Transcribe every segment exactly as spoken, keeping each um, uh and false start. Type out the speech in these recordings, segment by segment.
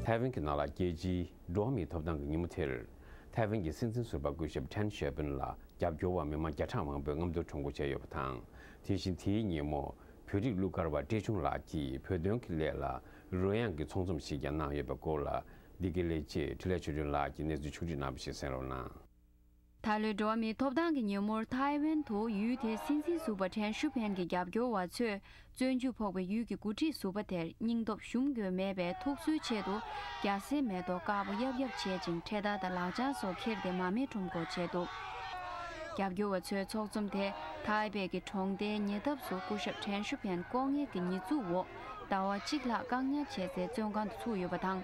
ཐའེ་ཝན་གྱི་ནང་ལ་རྒྱལ་སྤྱིའི་འགྲོ་བ་མིའི་ཐོབ་ཐང་གི་ཉིན་མོ་དེར། ཐའེ་ཝན་གྱི་སྲིད་འཛིན་ཟུར་པ་སྐུ་ཞབས་ཁྲེན་ཞའོ་ཕིན་ལ་རྒྱབ་སྐྱོར་བ་མི་མང་བརྒྱ་ཕྲག་མང་པོས་རྔམ་སྟོན་ཁྲོམ་སྐོར་བྱས་ཡོད་པ་དང་། དེ་བཞིན་དེའི་ཉིན་མོ། བོད་རིགས་གླུ་གར་བ་བཀྲས་ཆུང་ལགས་ཀྱིས་བོད་དོན་གྱི་སླད་ལ་རོལ་དབྱངས་ཀྱི་ཚོགས་འཛོམས་ཤིག་ཀྱང་གནང་ཡོད་པའི་སྐོར་ལ། བདེ་སྐྱིད་ལེགས་བྱེད་འཕྲིན་ལས་ཆོས་སྒྲོན་ལགས་ཀྱིས་གནས་ཚུལ་ཕྱོགས་སྒྲིག་གནང་བ་ཞིག་གསན་རོགས་གནང་། ད་ལོའི་འགྲོ་བ་མིའི་ཐོབ་ཐང་གི་ཉིན་མོར་ཐའེ་ཝན་དུ་ཡུལ་དེའི་སྲིད་འཛིན་ཟུར་པ་ཁྲེན་ཧྲུ་ཕེན་གྱི་རྒྱབ་སྐྱོར་བ་ཚོས། བཙོན་འཇུག་ཕོག་པའི་ཡུལ་གྱི་འགོ་ཁྲིད་ཟུར་པ་དེར་སྙིང་སྟོབས་ཞུམ་དགོས་མེད་པའི་ཐུགས་གསོའི་ཆེད་དུ། རྒྱ་སེར་མེ་ཏོག་དཀར་པོ་གཡབ་གཡབ་བྱེད་ཅིང་འཕྲེད་དར་དང་ལག་ཆ་སོགས་འཁྱེར་ཏེ་མར་མེ་ཁྲོམ་སྐོར་བྱས་འདུག་རྒྱབ་སྐྱོར་བ་ཚོའི་ཚོགས་འཛོམས་དེ་ཐའེ་པེ་གི་གྲོང་སྡེའི་ཉེ་འདབས་སུ་སྐུ་ཞབས་ཁྲེན་ཧྲུ་ཕེན་ལྐོག་རྔན་གྱི་ཉེས་འཛུགས་འོག་ཟླ་བ་གཅིག་ལྷག་བཀག་ཉར་བྱས་སའི་བཙོན་ཁང་དུ་ཚུགས་ཡོད་པ་དང་།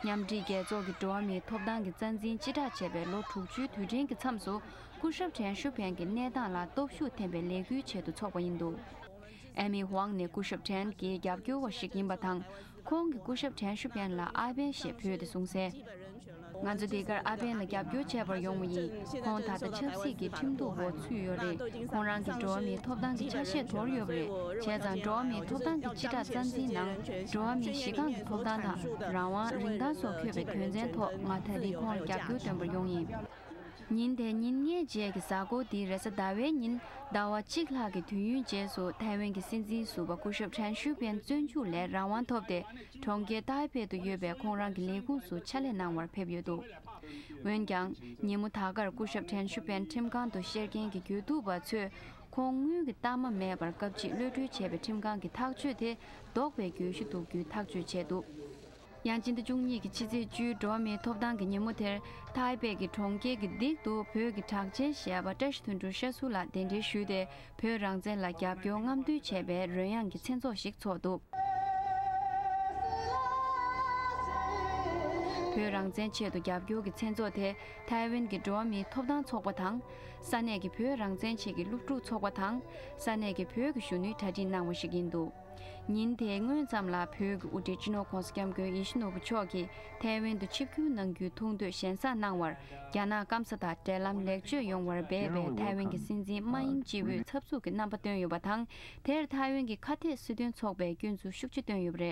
མཉམ་འབྲེལ་རྒྱལ་ཚོགས་ཀྱི་འགྲོ་བ་མིའི་ཐོབ་ཐང་གི་རྩ་འཛིན་སྤྱི་བསྒྲགས་བྱས་པའི་ལོ་དྲུག་ཅུའི་དུས་དྲན་གྱི་མཚམས་སུ། སྐུ་ཞབས་ཁྲེན་ཧྲུ་ཕེན་གྱི་གནས་སྟངས་ལ་སྟོབས་ཤུགས་ཐེབས་པའི་ལས་འགུལ་ཆེད་དུ་འཚོགས་པ་ཡིན་འདུག་ཨེ་མི་ཧུའང་ནི་སྐུ་ཞབས་ཁྲེན་གྱི་རྒྱབ་སྐྱོར་བ་ཞིག་ཡིན་པ་དང་། ཁོང་གིས་སྐུ་ཞབས་ཁྲེན་ཧྲུ་ཕེན་ལ་ཨ་ཕེན་ཞེས་འབོད་དེ་གསུངས་གསལ། ང་ཚོ་འདི་གར་ཨ་ཕེན་ལ་རྒྱབ་སྐྱོར་བྱེད་པར་ཡོང་བ་ཡིན། ཁོང་ད་ལྟ་ཆབ་སྲིད་ཀྱི་ཁྲིམས་གཏུག་འོག་ཚུད་ཡོད་རེད། ཁོང་རང་གི་འགྲོ་བ་མིའི་ཐོབ་ཐང་གི་ཆ་ཤས་དོར་ཡོད་པ་རེད། བྱས་ཙང་འགྲོ་བ་མིའི་ཐོབ་ཐང་གི་སྤྱི་བསྒྲགས་རྩ་འཛིན་ནང་། འགྲོ་བ་མིའི་གཞི་རྐང་གི་ཐོབ་ཐང་དང་རང་དབང་རིན་ཐང་སོགས་འཁོད་པའི་དོན་ཚན་ཐོག་ང་ད་རེས་ཁོང་ལ་རྒྱབ་སྐྱོར་འདོན་པར་ཡོང་ཡིན། ཉིན་དེའི་ཉིན་ལྔའི་རྗེས་ཀྱི་གཟའ་འཁོར་འདིའི་རེས་གཟའ་ཟླ་བའི་ཉིན། ཟླ་བ་གཅིག་ལྷག་གི་དུས་ཡུན་རྗེས་སུ་ཐའེ་ཝན་གྱི་སྲིད་འཛིན་ཟུར་པ་སྐུ་ཞབས་ཁྲེན་ཧྲུའུ་ཕེན་བཙོན་འཇུག་ལས་རང་དབང་ཐོབ་སྟེ། གྲོང་ཁྱེར་ཏཱའི་པེ་དུ་ཡོད་པའི་ཁོང་རང་གི་ལས་ཁུངས་སུ་ཕྱག་ལས་གནང་བར་ཕེབས་ཡོད་འདུག་འོན་ཀྱང་། ཉིན་མོ་ད་གར་སྐུ་ཞབས་ཁྲེན་ཧྲུའུ་ཕེན་ཁྲིམས་ཁང་དུ་བཤེར་མཁན་གྱི་རྒྱུད་སྟོབས་པ་ཚོས། ཁོང་དངུལ་གྱི་རྟགས་མ་མེད་པར་སྐབས་གཅིག་གློད་གྲོལ་བྱས་པའི་ཁྲིམས་ཁང་གི་ཐག་གཅོད་དེ། ལྡོག་པའི་བརྗོད་གཞི་འདུག་རྒྱུའི་ཐག་གཅོད་བྱས་འདུག་ཡང་སྤྱི་ཟླ་བཅུ་གཉིས་ཀྱི་ཕྱི་ཚེས་བཅུའི་འགྲོ་བ་མིའི་ཐོབ་ཐང་གི་ཉིན་མོ་དེར། ཐའི་པེ་གི་གྲོང་ཁྱེར་གྱི་སྡིག་ཏུ་བོད་ཀྱི་གྲགས་ཅན་གཞས་པ་བཀྲ་ཤིས་དོན་གྲུབ་ཤ་ཟུར་ལ་གདན་འདྲེན་ཞུས་ཏེ། བོད་རང་བཙན་ལ་རྒྱབ་སྐྱོར་རྔམ་སྟོན་བྱས་པའི་རོལ་དབྱངས་ཀྱི་མཚན་ཚོགས་ཤིག་ཚོགས་འདུག་བོད་རང་བཙན་ཆེད་དུ་རྒྱབ་སྐྱོར་གྱི་མཚན་ཚོགས་དེ། ཐའེ་ཝན་གྱི་འགྲོ་བ་མིའི་ཐོབ་ཐང་ཚོགས་པ་དང་། ས་གནས་ཀྱི་བོད་རང་བཙན་ཆེད་ཀྱི་སློབ་ཕྲུག་ཚོགས་པ་དང་། ས་གནས་ཀྱི་བོད་ཀྱི་གཞོན་ནུས་གྲ་སྒྲིག་གནང་བ་ཞིག་ཡིན་འདུག་ཉིན་དེའི་སྔོན་ཙམ་ལ་བོད་ཀྱི་དབུ་ཁྲིད་སྤྱི་ནོར་༧གོང་ས་༧སྐྱབས་མགོན་ཡིད་བཞིན་ནོར་བུ་མཆོག་གིས་ཐའེ་ཝན་དུ་ཆིབས་བསྒྱུར་གནང་རྒྱུའི་ཐུགས་འདོད་ཞལ་བཞེས་གནང་བར། རྒྱ་ནག་སྐམ་ས་དང་འབྲེལ་ལམ་ལེགས་བཅོས་ཡོང་བར་འབད་པའི་ཐའེ་ཝན་གྱི་སྲིད་འཛིན་མ་ཡིང་སྤྱི་བོས་འཚབ་འཚུབ་ཀྱི་རྣམ་པ་བཏོན་ཡོད་པ་དང་། དེར་ཐའེ་ཝན་གྱི་ཁ་གཏད་སྲིད་དོན་ཚོགས་པས་སྐྱོན་འཛུགས་ཤུགས་ཆེ་བཏོན་ཡོད་པ་རེད།